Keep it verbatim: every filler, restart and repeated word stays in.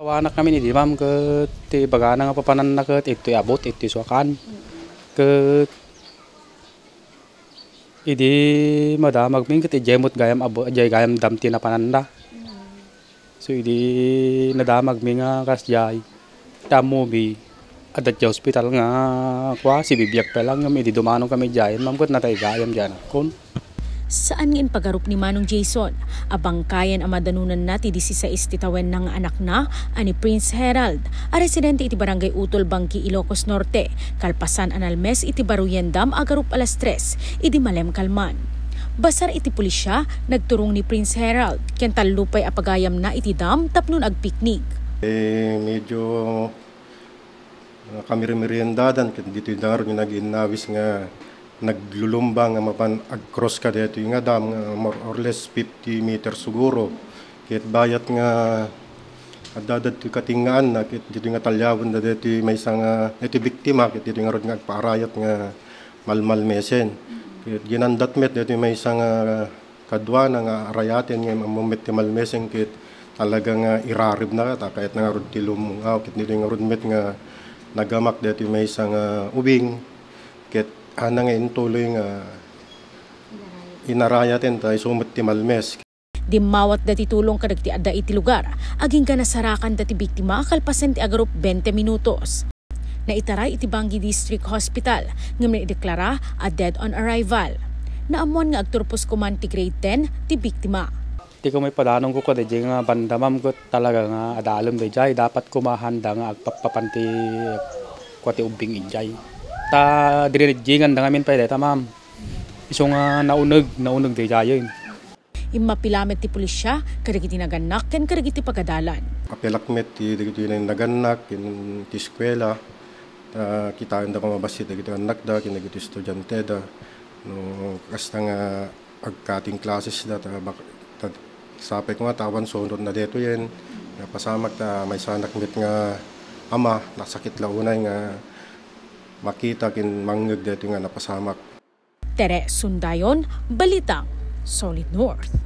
Kuanak ngamin idi, ma'am, ket ti ibagana nga papananna ket ittoy abut, ittoy suakan. Ket idi madamagmi ket idiay met gayam abu-, idiay gayam dam ti napananda. So, idi nadamagmi nga kasdiay, ta ammomi, adda ti hospital nga, kua, sibibiag pay lang, ngem idi dumanongkami idiay, ma'am, ket natay gayam diay anakkon. Saan nga impagarup ni Manong Jason a bangkayen a madanonanna ti disisais ti tawenna nga anakna a ni Prince Herald a residente iti Barangay Utol, Bangki, Ilocos Norte, kalpasan a nalmes iti baruyen dam a garup alas tres idi malem kalman. Basar iti pulisya, nagturong ni Prince Herald ken tallo pay a pagayamna iti dam tapno agpiknik. Eh, medyo nakamirmeriendadan ket ditoy ngarud nga nag-innawis nga naglulumbang nga mapan ag-cross kadaytoy nga dam nga more or less fifty meters siguro. Ket bayat nga adda daytoy katingaanna ket ditoy nga talyawenda daytoy maysa nga, daytoy biktima ket ditoy ngarud nga agpaarayat nga malmalmesen. Ket ginandat met daytoy maysa nga kaduana nga arayaten nga ammo met ti malmesen ket talaga nga iraribna ta kayatna ngarud ti lumungaw ket ditoy ngarud met nga nagamak daytoy maysa nga ubing ket ana nga intuloy nga inarayaten ta isu met ti malmes. Dimmawatda ti tulong kadagiti adda iti lugar, agingga nasarakanda ti biktima kalpasan ti agarup bente minutos. Naitaray iti Banggi District Hospital, ngem naideklara a dead on arrival. Naammuan nga agturpos koman ti grade ten ti biktima. Ti koma ipadanongko kadi nga banda, ma'am, ket talaga nga adalem daydiay, dapat koma haanda nga agpappapan ti, kua, ti ubbing idiay. Ta dirinidjinganda ngamin pay dayta, ma'am. Isu nga nauneg, nauneg daydiayen. Immapila met ti pulisya kadagiti nagannak ken kadagiti pagadalan. Apilak met ti dagiti nagannak ken ti eskuela, ta kitaenda koma bassit dagiti annakda ken dagiti estudianteda. No kasta nga agcutting classesda, ta bak-, ta sapay koma ta awan sunotna daytoyen. Napasamak ta maysanak met nga ama, nasakit la unay nga makita ken mangngeg daytoy nga napasamak. Tere Sundayon, Balitang Solid North.